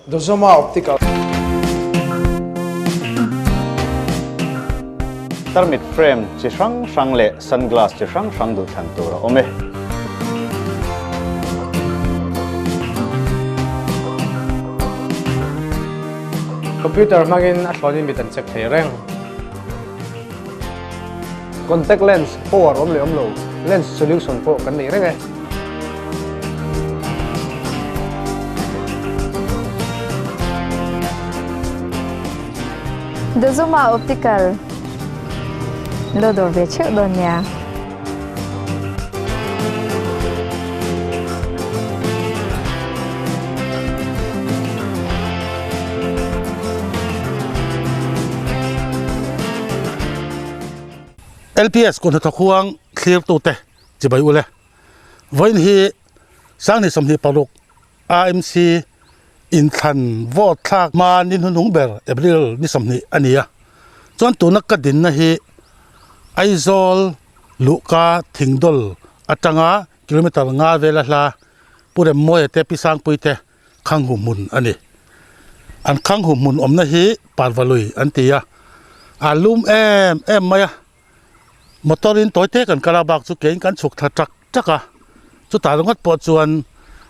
Dozoma Optical. Tarmit frame chi hrang hrang leh sunglass chi hrang hrang duhthlan tur a awm e. Computer hmangin a thlawnin mit an check thei reng. Contact lens power awm leh awm lo, lens solution pawh kan nei reng e. Dazuma Optical lo dawr ve theuh dawn nia. LPS kut hnathawk huang thlirtute chibai ule. Vawiin hi Sangni 26 AMC inthlan vote thlak hma ni hnuhnung ber April ni 20 a ni a. Chuan tuna ka dinna hi Aizawl luhka Thingdawl atanga kilometer nga vela hla Pu Remmawia te Pi Sangpui te Khanghu hmun a ni. An Khanghu hmun awmna hi Parvalui an ti a, a lum em em mai a. Motor in tawi te kan kal a bak chu kein kan chhuk thla tak tak a, chutah ringawt pawh chuan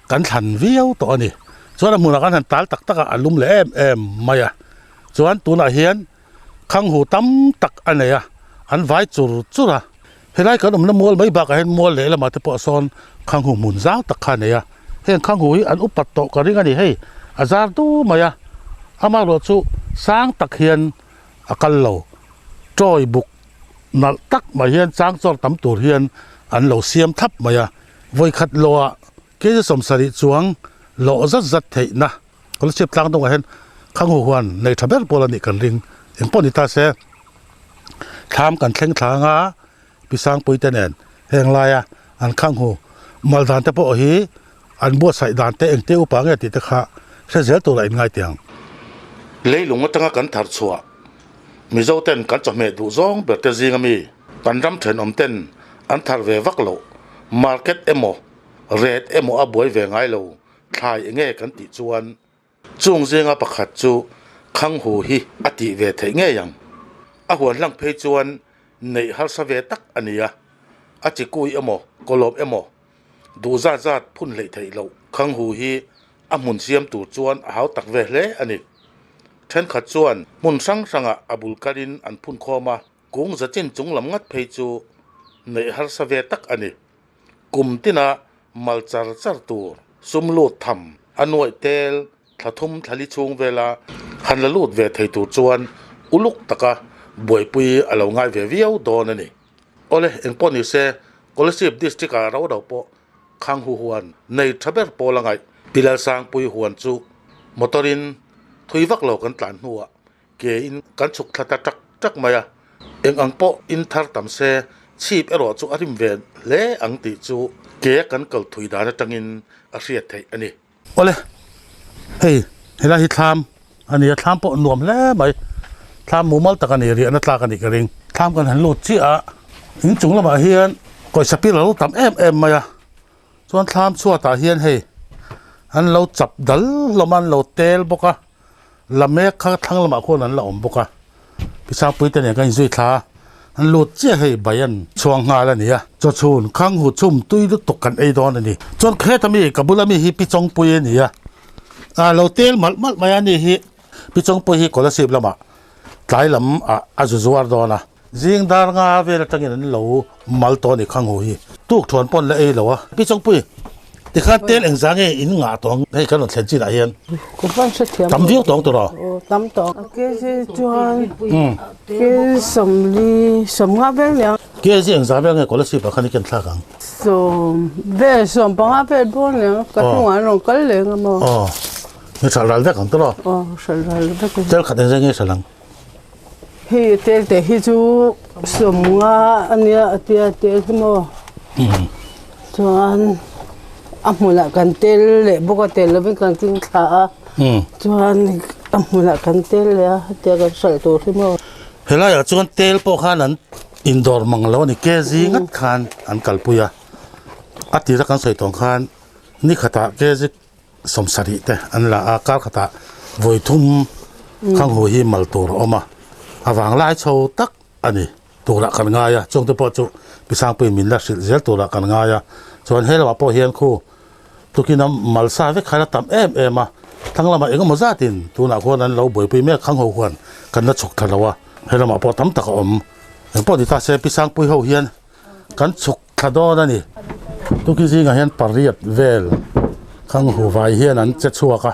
kan thlan viau tawh a ni. Chuan a hmunah khan han tal tak tak a, a lum leh em em mai a. Chuan tunah hian Khanghu tam tak a nei a, an vai chur chur a. Helai kan awmna mual mai bakah hian mual lehlamah te pawh sawn Khanghu hmun zau tak kha a nei a. Heng Khanghu hi an upat tawh ka ring a ni hei, a zar du mai a. Amaherawh chu sang tak hian a kal lo. Tawi buk nalh tak mai hian chang chawr tam tur hian an lo siam thlap mai a. Vawikhat lawhah kg 70 chuang lawh zat zat theihna Scholarship tlang dawngah hian Khanghu huan nei tha ber pawl a nih kan ring. Eng pawh ni ta se, thlam kan thleng thla anga Pi Sangpui te nen heng laia an Khanghu mal dan te pawh hi an buatsaih dan te engte upa nge tih te kha hre zel tur a inngai teh ang. Leilung atanga kan thar chhuah Mizo ten kan chawhmeh duh zawng ber te zing ami kan ram thenawm ten an thar ve vak loh market emaw ret emaw a buai ve ngai lo Thlai enge kan tih chuan chung zinga pakhat chu Khanghu hi a tih ve theih ngei ang. A huan hlang phei chuan neih harsa ve tak a ni a, a chi kui emaw kawlawm emaw duh zat zat phun hleih theih loh Khanghu hi a hmun siam tur chuan a hau tak ve hle a ni. Thenkhat chuan hmun hrang hrangah a bul kalin an phun khawm a, kung zachin chung lam ngat phei chu neih harsa ve tak a ni. Kum tina mal char char tur sum lut tham a nuaih tel thla thum thla li chhung vela han la lut ve thei tur chuan uluk taka buaipui a lo ngai ve viau dawn a ni. Awle, engpawh ni se Kolasib District ah ro ro pawh Khanghu huan nei tha ber pawl a ngaih. Pilalsangpui huan chu motor in thui vak lo kan tlan hnuah Ke in kan chhuk thla ta tak tak mai a, eng ang pawh in thar tam se chhip erawh chu a rim ve hle ang tih chu ke kan kal thui dan atangin a hriat theih a ni. Awle, hei helai hi thlam a ni a, thlam pawh nuam hle mai, thlam mumal tak a ni, riahna tlak a nih ka ring. Thlam kan han lut chiah a, inchung lamah hian pawisa pil a lo tam em em mai a, chuan thlam chhuatah hian hei an lo chap dal hlawm a, an lo tel bawk a. La mek kha thlang lamah khuan an la awm bawk a, Pi Sangpui te nen kan inzui thla a, an lut chiah hei bai an chhuang nghal a ni a, chawchhun khang hu chhum tui lutuk kan ei dawn a ni. Chuan kheta mi ka bula mi hi Pi Chawngpui a ni a, a lo tel malh malh mai a ni hi Pi Chawngpui hi Kolasib lamah tlai lam ah a zu zuar dawn a, zing dar nga vel atangin an lo mal tawh a ni khang hu hi, tuk thuan pawn la ei lo a. Pi Chawngpui. Tikhan tel engzah nge in ngah tawh ang hei kan rawn thlen chinah hian tam viau tawh ang tur aw? Aw tam tawh. Kg chuan kg sawmli sawmnga vel nia. Kg engzah vel nge Kolasib ah khan i ken thlak ang? Sawm vel sawmpanga vel bawr nia ka hnungah an rawn kal leng a maw? Aw ni hralh ral vek ang tur aw? Aw hralh ral vek ang. Tel khat engzah nge hralh ang? Hei tel te hi chu sawmnga a nia a tia tel hi maw chuan a hmunah kan tel leh bawk a tel lovin kan keng thla a chuan a hmunah kan tel leh a hetia kan hralh tur hi maw. Helaiah chuan tel pawh khan an indawr mang lo a ni kg ngat khan an kalpui a a tira kan sawi tawng khan ni khatah kg. Sawmsarih te an la a, kar khatah vawi thum khanghu hi mal tur a awm a, a vanglai chho tak a ni turah kan ngai a, chungte pawh chu Pi Sangpuiin min la hrilh zel turah kan ngai a, chuan he lamah pawh hian khu tukina mal sa vek khan a tam em em a, thlang lamah eng emaw zatin tunah khuan an lo buaipui mek khangho khuan kan la chhuk thla lo a, he lamah pawh tam tak a awm. Engpawh ni ta se Pi Sangpui ho hian Kan chhuk thla dawn a ni. Tuki zingah hian pariat vel Khanghu vai hian an che chhuak a,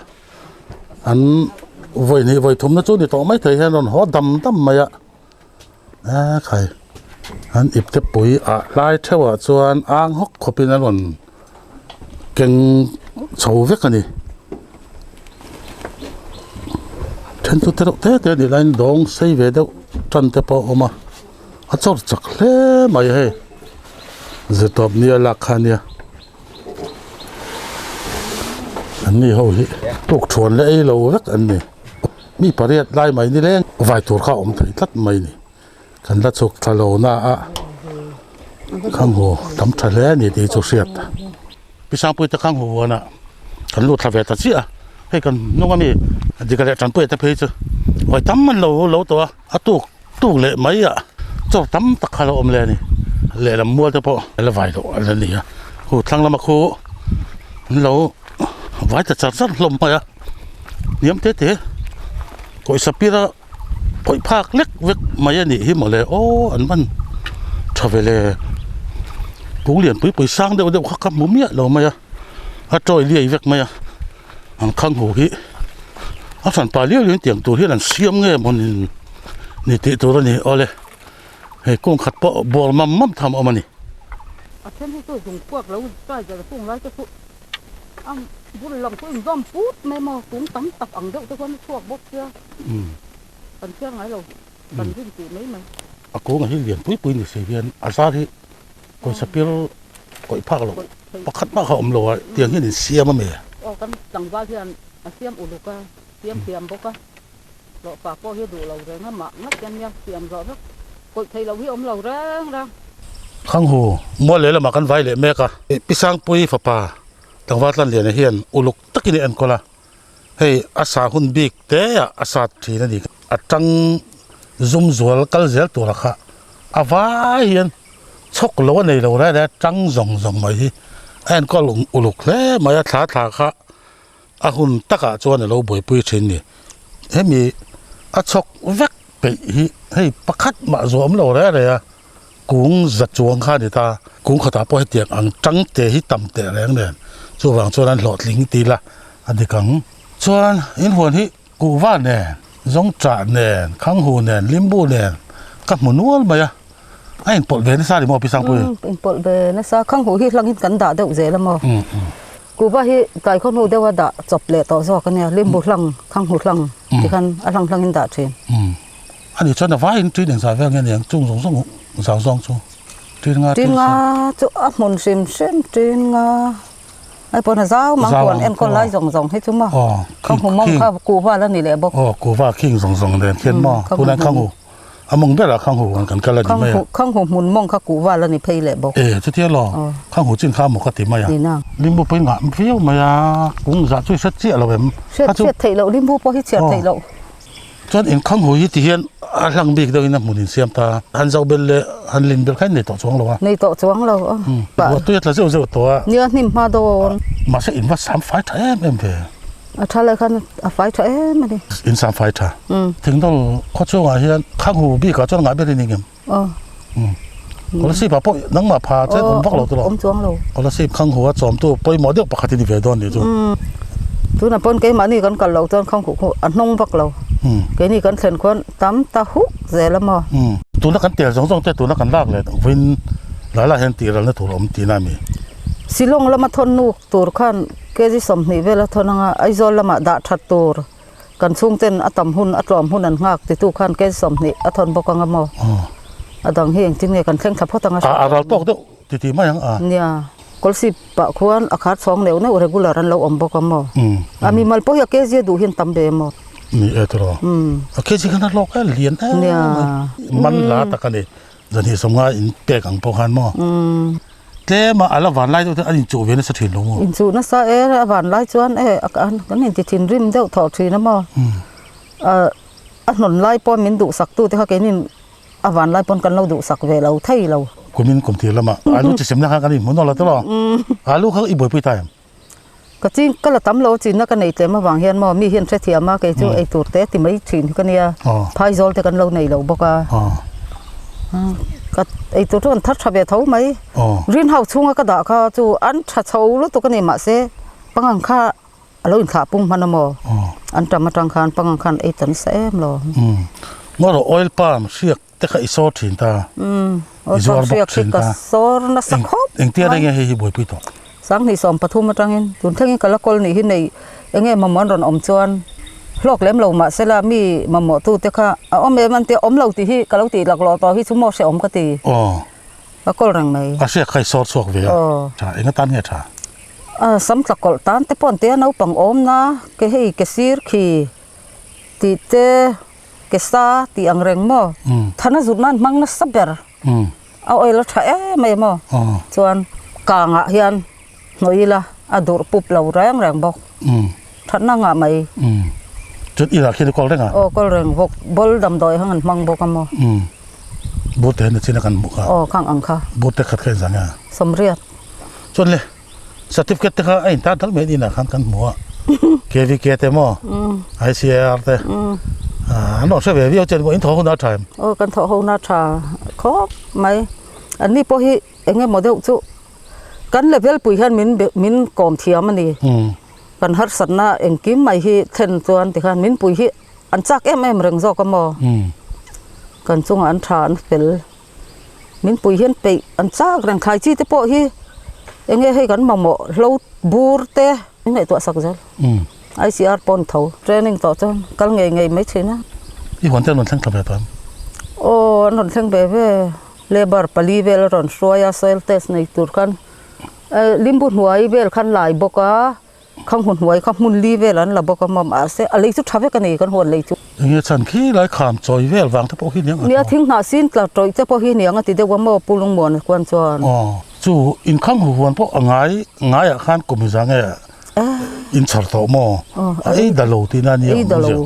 an vawi hnih vawi thumna chu ni tawh mai thei hian rawn haw dam dam mai a, e khai an ipte pui ah hlai theuhah chuan ang hawk khawpin an rawn keng chho vek a ni. Then chu te reuh te te a nih laiin dawng sei ve deuh tan te pawh a awm a. A chawr chak hle mai hei zirtawp nia lak kha ania an ni ho hi tuk thuan leh ei lo vek an ni mi pariat lai mai ni leng vai tur kha a awm thei tlat mai ni kan la chhuk thla lo na a khanghu tam tha hle a ni tih chu hriat Pi Sangpuii te khanghu huanah kan lut thla ve ta chiah a hei kan hnung ami dika leh Tanpuia te phei chu vawi tam an lo lo tawh a a tuk Tuk leh mai ah chaw tam tak kha a lo awm leh a ni. Lehlam mual te pawh a la vai loh a la ni a. Khu thlang lama khu an lo vai ta char char hlawm mai a. Hniam te te pawisa pira khawih phak lek vek mai a nih hi mawle aw an man tha ve le. Kung lian pui pui sang deuh deuh kha ka hmu miah lo mai a. A tawi liai vek mai a. An khang hu hi a hran pa liau liau in tiang tur hian an siam nge maw ni ni tih tur a ni awle hei kung khat pawh bawr mam mam tham a awm a ni. A then hi chu zung kuak lo try zel kung lai te chu a bul lang chu inzawm put mai maw tung tam tak ang deuh te chuan a chhuak bawk sia kan chhiar ngai lo kan rin tih mai mai. A kung a hi lian pui pui ni si hian a zar hi pawisa pir kawih phak loh pakhat mah kha a awm lo a tiang hian in siam a mi? Aw kan tlangval hian a siam uluk a, siam thiam bawk a, hlawhfa pawh hi duh lo reng a mah ngat hian nia siam zawh vek kawih theih loh hi awm lo reng reng. Khanghu mual leh lamah kan vai leh mek a, Pi Sangpui fapa tlangval Tlanliana hian uluk takin a enkawl a, hei a sa hun bik te ah a sat thin a ni. A tang zum zual kal zel tura kha a vai hian chhawk lo a nei lo rai rai a tang zawng zawng mai hi a enkawl uluk hle mai a thla thla kha a hun takah chuan a lo buaipui thin ni. Hemi a chhawk vek peih hi hei pakhat mah zuah awm lo rai rai a kung za chuang kha a ni ta. Kung khatah pawh hetiang ang tang te hi tam teh reng nen chuvang chuan an hlawhtling ti ila a dik ang. Chuan inhuan hi Kuhva nen, Zawngchah nen, Khanghu nen, Limbu nen ka hmu nual mai a, a inpawlh ve nasa a ni maw Pi Sangpui? Umm, inpawlh ve nasa. Khanghu hi hlangin kan dah deuh zel a maw? Kuhva hi tlai khawhnu deuha dah chawp leh tawh zawk a nia, Limbu hlang, Khanghu hlang tikhan a hlang hlangin dah thin. Umm, a nih chuan a vaiin ṭin engzah vel nge niang chung zawng zawng zau zawng chu ṭin nga ṭin nga chu a hmun hrim hrim ṭin nga. Hei pawn a zau mang huan enkawl lai zawng zawng hi chu maw khanghu mawng kha kuhva la ni leh bawk. Aw kuhva khing zawng zawng nen khian maw tunah khanghu a mawng berah khanghu huan kan kal a ni mai a. Khanghu hmun mawng kha kuhva la ni phei leh bawk. E chutia law khanghu chin kha maw ka ti mai a. Limbu pawh i ngah viau mai a kung zah chu i hre chiah lo em. Hriat theih loh limbu pawh hi chhiar theih loh. Chuan in khanghu hi ti hian a hlang bik deuhin a hmun in siam ta a, han zoh belh leh han lin belh kha in nei tawh chuang lo a. Nei tawh chuang lo a. Ruah tui a tla zeuh zeuh tawh a. Nia hnim hma dawn. Mahse in va sam fai tha em em ve. A tha lai khan a fai tha em a ni. In sam fai tha. Thingdawl khaw chungah hian khanghu bikah chuan ngah ber in eng em? Aw. Kolasib ah pawh nangmah pha chuan awm vak lo tur a. Awm chuang lo. Kolasib khanghu a chawmtu pawimawh deuh pakhat i ni ve dawn nih chu. Tunah pawn keimahni kan kal loh chuan khanghu khu a hnawng vak lo. Keini kan thlen khuan tam ta huk zel a maw. Tuna kan tel zawng zawng te tuna kan lak leh vawiin lai lai hian tih ralna tur a awm tihna a mi. Shillong lama thawn nuk tur khan kg 20 vel a thawn anga Aizawl lamah dah that tur. Kan chhungten a tam hun, a tlawm hun an nghak titu khan kei 20 a thawn bawk anga maw? A dang hi engtin nge kan thleng thla phawt anga? A ral tawk deuh ti ti mai ang a. Nia, Kawlsip pah khuan a khar chhawng neuh neuh regular an lo awm bawk a maw? A mimal pawh hi a kg a duh hian tam ve maw? Ni e tiraw. A kg khan a hlawk e, lian em mai. Man la tak a ni. Zan hi 50 in pek ang pawh khan maw? Tlema a la van lai deuh te an inchuh ve nasa thin lo maw? Inchuh nasa e, a van lai chuan e kan inti thinrim deuh thawh thin a maw? A hnawn lai pawn min duhsak tu te kha keinin a van lai pawn kan lo duhsak ve lo thei lo. Kumin kum tir lamah alu chi semna kha kan inhmu nawlh a tawh a, alu kha i buaipui ta em? Ka chin ka la tam lo chinna ka nei tlem avang hian maw mi hian hrethiam a kei chu ei tur te ti mai thin hi ka nia phaizawl te kan lo nei lo bawk a ka ei tur chu an thar tha ve tho mai green house chhunga ka dah kha chu an tha chho lutuk a ni mahse pangang kha a lo inthlah pung hman a maw an tam atang khan pangang khan ei ta nasa em lo. Ngaw oil palm hriak te kha i sawr thin ta i zuar bawk thin ta sawr nasa khawp engtia reng nge hei hi buaipui tawh sanghnih 13 atangin tun thlengin ka la kawl nih hi nei enge mamawh an rawn awm chuan hlawk lem lo mahsela mi mamawh tu te kha a awm em an tia awm lo tih hi ka lo tih laklawh tawh hi chu maw hrehawm ka ti ka kawl reng mai a hriak kha i sawr chhuak ve a tha enga tan nge tha a sam tla kawlh tan te pawh an tia naupang awm na ke hei ke sir khi tih te Ke sa tih ang reng maw? Thana zut nan hmang nasa ber. A oil a tha em em maw? Chuan kangah hian hnawih ila a durh pup lo reng reng bawk. Thatna ngah mai. Chuan ilah khian i kawl reng a? Aw kawl reng bawk. Ball damdawi hang an hmang bawk a maw? Bur te hian chin a kan hmuh kha. Aw khang ang kha. Bur te khat kha in zang e a? 80. Chuan le. Certificate te kha a intar dal mai inah khan kan hmu a, KVK te maw, ICAR te, an rawn hre ve viau che ni maw, in thawh ho na tha em? Aw kan thawh ho na tha khawp mai, an ni pawh hi eng emaw deuh chu kan level pui hian min min kawm thiam a ni, kan harsatna engkim mai hi thlen chuan tikhan min pui hi an chak em em reng zawk a maw, kan chungah an tha an fel. Min pui hian peih an chak reng thlai chi te pawh hi eng nge hei kan mamawh hlo bur te min ngaihtuah sak zel ICR pawn tho training tawh chuan kal ngei ngei mai thin a. I huan te an rawn thleng thla ve tawh em? Aw an rawn thleng ve ve labour pali vel a rawn hruai a soil test nei tur khan limbu hnuai vel khan lai bawk a. Khang hun hnuai kha hmun li vel an la bawk a maw mahse a lei chu tha vek a ni kan huan lei chu. Enge chhan khi lai kham chawi vel vang te pawh hi niang a Nia thing hnah sin tla tawih te pawh hi niang a ti deuh a maw Pu Lungmuan a kuan chuan. Aw chu inkhang hu huan pawh a ngai ngaiah khan kum hi za nge in chhar tawh maw a ei da lo tihna nia awmzia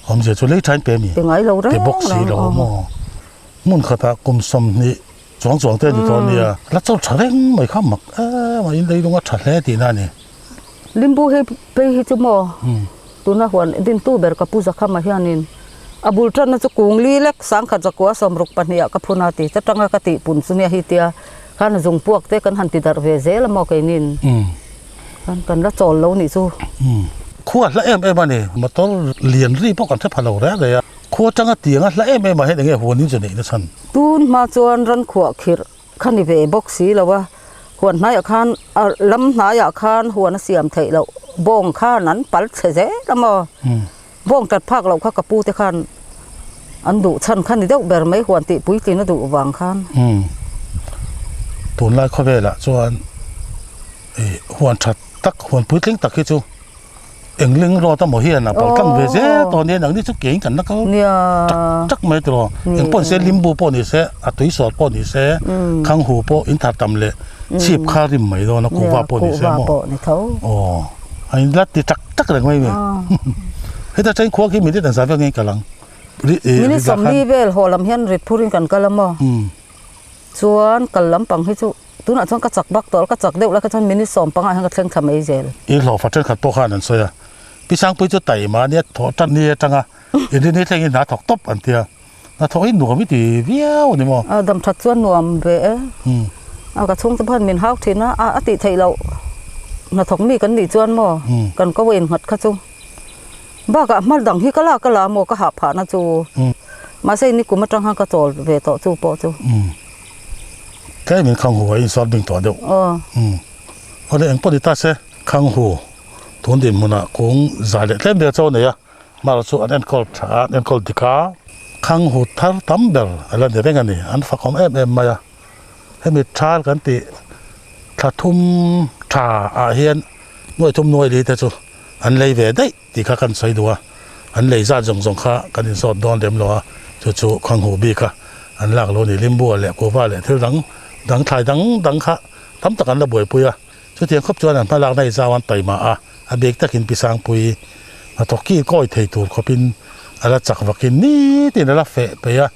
awmzia chu lei thain pe mi Pe ngai lo reng pe bawk si lo maw hmun khatah kum 20 Chuang chuang te a ni tawh a nia. La chaw tha reng mai kha mak em a, in leilung a tha hle tihna a ni. Limbu hei phei hi chu maw tuna huan dintu ber ka pu Zakhama hianin a bul tanna chu kung li lek sangkhat zakua 62 ah ka phun a ti ta tanga ka tih pun chu nia hi tia khan zung puak te kan han ti darh ve zel a maw keinin khan kan la chawl lo nih chu. Khua hla em em a ni, motor lian ri pawh kan hre pha lo reng reng a. Khua tanga tiang a hla em em ah hian enge huan in chu neih na chhan? Tun hma chuan ran khuah khirh kha ni ve bawk si lo a, huan hnaiah khan a lam hnaiah khan huan a siam theih loh bawng khan an pal chhe zel a maw? Bawng tat phak loh kha ka pu te khan an duh chhan kha ni deuh ber mai huan tih puitlin a duh vang khan. Tunlai khawvelah chuan huan tha tak huan puitling tak hi chu Engling road a maw hian a pal tlang ve zel tawh nia nangni chu kein kan la kal tak tak mai tawh eng pawh ni se limbu pawh ni se a tui sawr pawh ni se khang hu pawh in thar tam leh chhip kha rim mai dawn a kuhva pawh ni se maw aw a in la ti tak tak reng mai mai heta train khua khi minute an zah vel nge kal ang minute 40 vel haw lam hian rit phur in kan kal a maw chuan kal lampang hi chu Tunah chuan ka chak bak tawh, ka chak deuh lai kha chuan minute 15 ah hian ka thleng thla mai zel. I hlawhfa thenkhat pawh khan an sawi a, Pi Sangpui chu taima ania thawh tan ni atanga inrin hi thlengin hna thawk tawp an ti a, hna thawh hi nuam i ti viau a ni maw? A dam that chuan nuam ve e. A ka chhungte pawh hian min hau thin a, a tih theih loh hna thawk mi kan nih chuan maw kan ko a innghat kha chu. Bakah hma dang hi ka la ka la maw ka hah phahna chu mahse ni kum atang khan ka chawl ve tawh chu pawh chu. Tlem in khang hu a insawt bing tawh deuh. Awle eng pawh ni ta se khang hu tun dinhmunah kung zai leh tlem vel chaw a nei a, hmar chu an enkawl tha a, an enkawl dik a. Khang hu thar tam ber a la ni reng a ni, an fakawm em em mai a. Hemi thal kan tih thla thum tha ah hian nuai thum nuai li te chu an lei ve daih tih kha kan sawi duh a, an lei zat zawng zawng kha kan insawt dawn lem lo a, chu chu khang huh bik a an lak lo a ni. Limbua leh kuva leh thil dang dang thlai dang dang kha tam tak an la buaipui a, chutiang khawp chuan an hmalakna i zau an taima a, a bik takin Pi Sangpui hnathawk ki kawi thei tur khawpin a la chak vakin nitin a la feh peih a,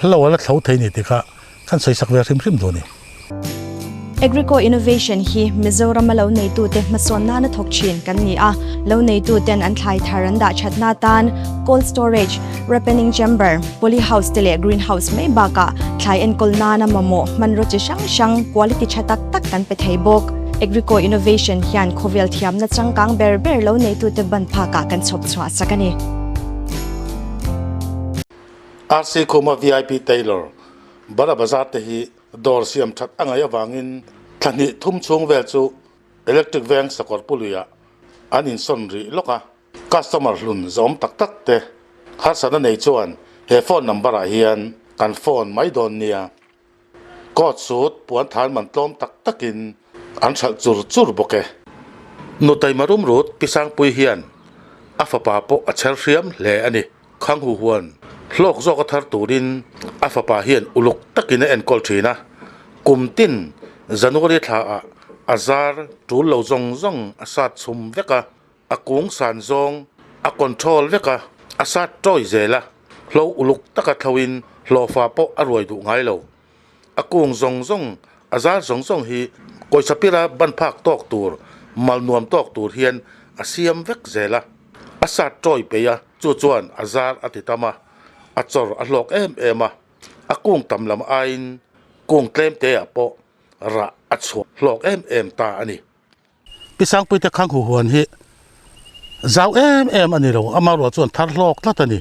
hlo a la thlo thei ni tih kha kan sawisak ve hrim hrim duh a ni. Agrico Innovation hi Mizorama lo neitute hmasawn nana thawk thin kan ni a, lo neituten an thlai thar an dah thatna atan cold storage, ripening chamber, poly house te leh green house mai bakah thlai enkawl nana mamawh hmanraw chi hrang hrang quality tha tak tak kan pe thei bawk. Agrico Innovation hian khawvel thiamna changkang ber ber lo neitute ban phakah kan chhawp chhuah sak a ni. RC Khuma VIP Tailor, Bara Bazar te hi Dawr siam that a ngaih avangin thla hnih thum chhung vel chu electric veng sakawr puluiah an insawn rih lawk a. Customer hlun zawm tak tak te harsatna nei chuan he phone number ah hian kan phone mai dawn nia. Coat suit puan than man tlawm tak takin an hralh chur chur bawk e. Nutaima rumrut Pi Sangpui hian a fapa pawh a chher hriam hle a ni. Khang hu huan hlawk zawk a thar turin a fapa hian uluk takin a enkawl thin a, kum tin January thla ah a zar tul lo zawng zawng a sat chhum vek a, a kung san zawng a control vek a, a sat tawi zel a, hlo uluk taka thloin hlawhfa pawh a ruai duh ngai lo. A kung zawng zawng, a zar zawng zawng hi pawisa pira ban phak tawk tur, mal nuam tawk tur hian a siam vek zel a. A sat tawi peih a, chu chuan a zar a ti tam a, a chawr a hlawk em em a. A kung tam lam aiin kung tlem te ah pawh rah a chhuah hlawk em em ta a ni. Pi Sangpuite khang hu huan hi zau em em a ni lo, amaherawh chuan thar hlawk tlat a ni.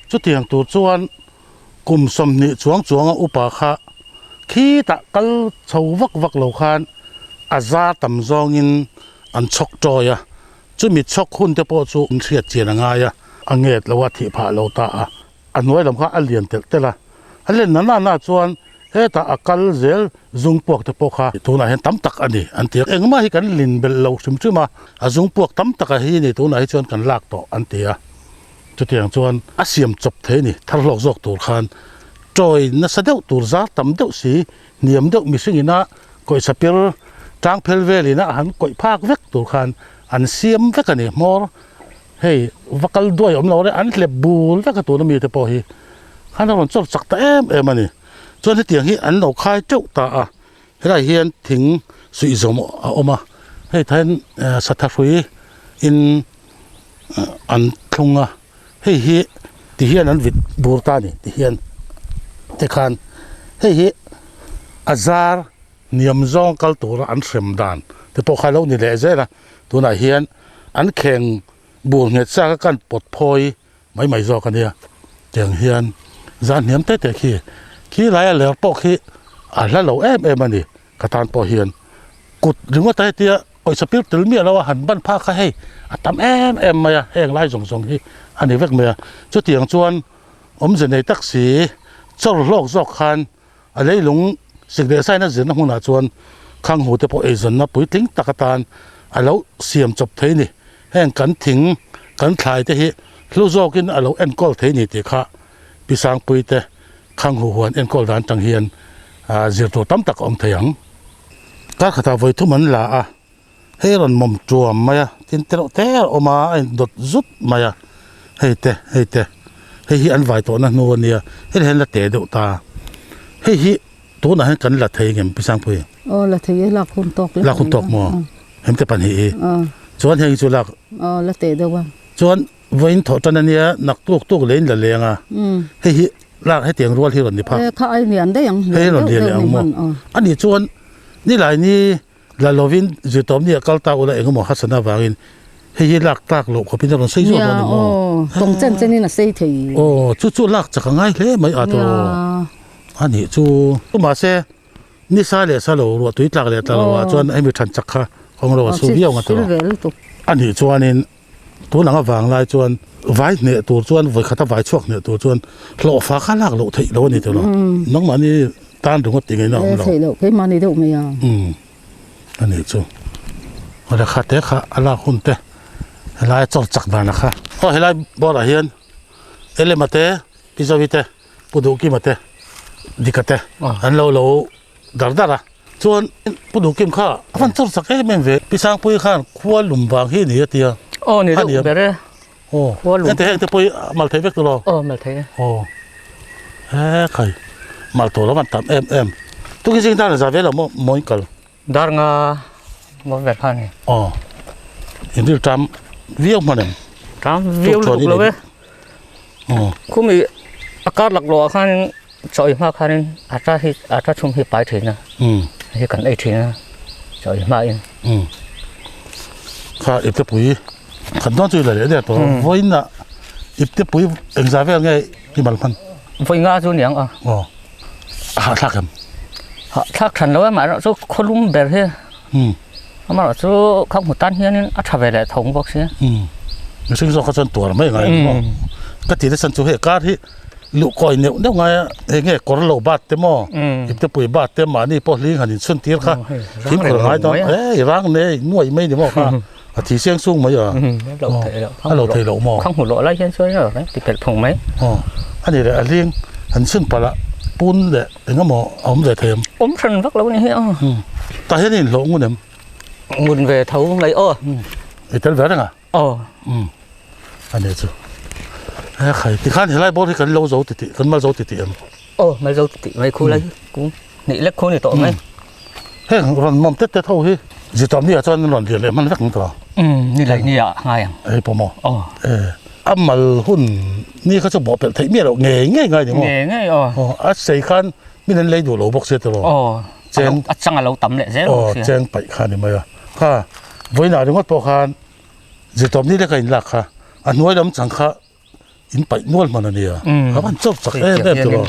Chutiang tur chuan kum 20 chuang chuanga upa kha khitah kal chho vak vak lo khan a zar tam zawngin an chhawk tawi a, chumi chhawk hun te pawh chu hriat chian a ngai a, a nget lo a, thih phah lo ta a. A hnuai lam kha a lian telh telh a, a len na na na chuan hetah a kal zel zung puak te pawh kha tunah hian tam tak a ni an ti a, engmah hi kan lin belh lo hrim hrim a, a zung puak tam tak a hi ni tunah hi chuan kan lak tawh an ti a, chutiang chuan a siam chawp thei a ni, thar hlawk zawk tur khan tawi nasa deuh tur zar tam deuh si hniam deuh mihring ina kawihsa pir tang phel vel ina a han kawih phak vek tur khan an siam vek a ni hmawr. Hei va kal duai awm lo reng an hlep bul vek a tuna mite pawh hi khan a rawn chawr chak ta em em a ni. Chuan hetiang hi an lo khai teuh ta a, helai hian thing suih zawm a awm a, hei tah hian satha hrui in an thlung a, hei hi ti hian an vit bur ta a ni ti hian tikhan hei hi a zar hniam zawng kal tura an hrem dan te pawh kha a lo ni leh zel a. Tunah hian an kheng bur nghet sa kha kan pawt phawi mai mai zawk a nia. Tiang hian zan hniam te te khi khi laia ler pawh khi a hla lo em em a ni. Ka tan pawh hian kut ringawt a hetia pawisa pir tel miah lo a han ban phak kha hei a tam em em mai a, heng lai zawng zawng hi a ni vek mai a. Chutiang chuan awmze nei tak si chawr hlawk zawk khan A leilung sik leh saina zirna hmunah chuan khanghu te pawh eizawnna puitling tak atan a lo siam chawp thei ni. Heng kan thing, kan thlai te hi hlu zawkin a lo enkawl thei ni tih kha Pi Sangpui te khanghu huan enkawl dan tang hian zir tur tam tak a awm thei ang. Kar khatah vawi thum an la a, hei rawn mawm tuam mai a, tin te reuh te a awm a, a indawt zut mai a, hei te hei te hei hi an vai tawhna hnu a nia heti hian la teh deuh ta hei hi tunah hian kan la thei ngem Pi Sangpui? Aw la thei e lak hun tawk lak hun tawk maw hem te pahnih hi chuan heng hi chu lak aw la teh deuh a chuan vawiin thawh tan a nia nak tuk tuk leh in la leng a hei hi lak hetiang rual hi rawn ni phak kha ai lian daih ang hei rawn lian leh ang maw ani chuan nilai ni La lovin zirtawm ni a kal ta ula engemaw harsatna avangin hei hi lak tlak loh khawpin a rawn sei zawk dawn emaw? Nia aw, tawng chen chenin a sei thei. Aw, chu chu lak chak a ngai hle mai a tawh. A nih chu. Mahse, ni sa leh sa lo, ruah tui tlak leh tla lo ah chuan hemi than chak kha kawng lo a su viau ang a tawh. A nih chuanin tun ang avang lai chuan vai hneh tur chuan vawi khata vai chhuak hneh tur chuan hlawhfa kha lak loh theih lo a ni tawh lo. Nangmahni tan ringawt tih ngaihna a awm lo. Theih loh keimahni deuh mai a. Umm a nih chu. Awle kha te kha a lak hun te helai a chawr chak dan a kha. Aw helai bawrah hian Elema te Pizawi te Pu Duhkima te Dika te an lo lo dar dar a. Chuan Pu Duhkim kha a van chawr chak em em ve. Pi Sangpuii khan khua lum vang hi ni a tia. Aw ni deuh ber e. Aw Khua lum. Hengte hengte pawh hi mal thei vek tawh lo. Aw mal thei e. Aw he khai mal tawh lo van tam em em. Tukin zing dan a za ve lo maw mawi kal. Dar nga maw ber kha ni. Aw inril tam viau hman em. Tam viau lutuk lo e. Aw. Khumi a kar lak lawh ah khanin chaw ei hma khanin ata hi ata chhum hi pai thin a. Hei kan ei thin a chaw ei hma in. Kha iptepui khat dawn chu i la leh der tawh vawiin ah iptepui engzah vel nge i mal hman? Vawi nga chu niang a. Aw a hahthlak em? Hahthlak than lo e amaherawh chu khawlum ber hi amaherawh chu kha hmu tan hianin a tha ve leh tho bawk sia. Mihring zawk kha chuan tuar mai ngai ang maw? Ka ti nasa chu hei kar hi luh kawi neuh neuh ngai a, hei nge kawr lo bat te maw, iptepui bat te mahni pawh hling han inchhun tir kha fimkhur ngai dawn e i rang nei nuai mai ni maw kha a thi seng sung mai a, a lo thei loh maw? Khang hmu loh lai hian chuan ti phelh phung mai. Aw a ni leh a hling han chhun palh a pun leh eng emaw a awm ve thei em? Awm hran vak lo a ni hi a. Tah hian i inhlawh ngun em? Ngun ve tho mai aw. I tel ve reng a? Aw. Umm a nih chu. He khai tikhan helai bawr hi kan lo zo titih kan mal zo titih em? Aw mal zo titih mai khu lai kung hnih lek khu ni tawh mai. Heng rawn mawm tet tet ho hi zitawm ni ah chuan rawn lian leh hman vek ang tawh. Umm ni lai ni ah ngai ang. Hei pawh maw? Aw. E a mal hun ni kha chu bawh pelh theih miah loh ngei ngei ngai ni maw? Ngei ngei aw. Aw a sei khan min an lei duh lo bawk sia tiraw? Aw Cheng a chang a lo tam leh zel bawk sia. Aw cheng paih kha ni mai a. Kha vawiinah ringawt pawh khan zirtawp ni leka inlak kha a hnuai lam chang kha in paih nual hman a nia. A van chawp chak em em tiraw.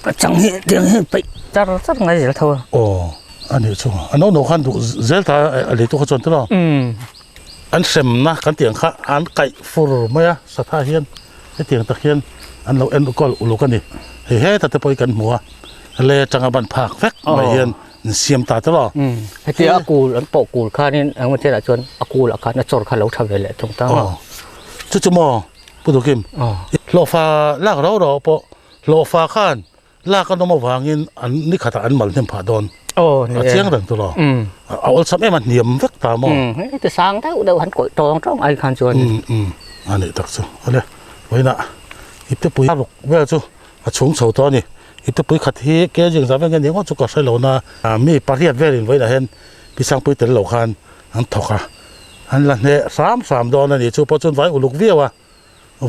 A chang hi tiang hi paih char char ngai zel tho a. Aw a nih chu a no no khan duh zel ta a leitu kha chuan tiraw. An hremna kan tih ang kha an kaih fur mai a satha hian hetiang tak hian an lo enkawl uluk a ni. Hei heta te pawh hi kan hmu a. Le atanga ban phak vek mai hian an siam ta tawh a. Hetia a kul an pawh kul khanin engemaw chiah chuan a kulah khan a chawr kha lo tha ve leh thung ta maw. Chu chu maw Pu Dukim hlawhfa lak rau rau pawh hlawhfa khan lak an awm avangin an ni khatah an mal hnem phah dawn. A chiang reng tawh lo. A awlsam em a hniam vek ta maw. Heti sang deuh deuh han kawih tawng tawng ai khan chuan. A nih tak chu. Awle vawiinah iptepui ruk vel chu a chhung chho tawh a ni. Iptepui khat hi kg engzah vel nge ni ngawt chu ka hre lo na mi pariat velin vawiinah hian Pi Sangpui tel lo khan an thawk a, an la hneh hram hram dawn a ni. Chu pawh chuan vai uluk viau a,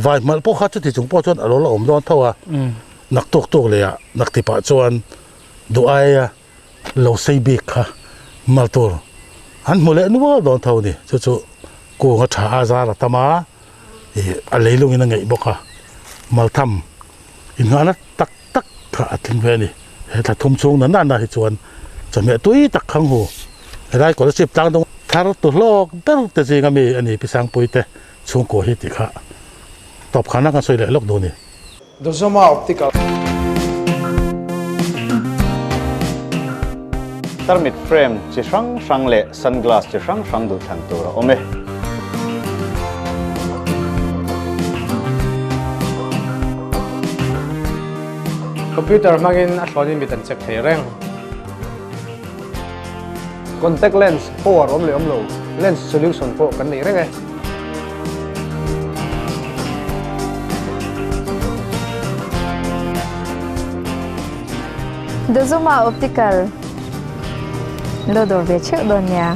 vai hmalh pawh kha chuti chung pawh chuan a lo la awm dawn tho a, nak tuk tuk leh ah nak ti pah chuan duh aia lo sei bik kha mal tur an hmu leh nual dawn tho a ni. Chu chu kung a tha a zar a tam a, ih a leilungin a ngeih bawk a, maltham inngahna tak tak kha a tling ve a ni. He thla thum chhung na nana hi chuan chawhmeh tui tak khang hu helai scholarship tlang dawng thar tu hlawk ber te zinga mi a ni Pi Sangpui te chhungkua hi tih kha tawp khana kan sawi leh lawk duh a ni. Dozoma Optical. Tarmit frame chi hrang hrang leh sunglass chi hrang hrang duh thlan tur a awm e. Computer hmangin a thlawnin mit an check thei reng. Contact lens power awm leh awm lo, lens solution pawh kan nei reng e. Dazuma Optical lo dawr ve theuh dawn nia.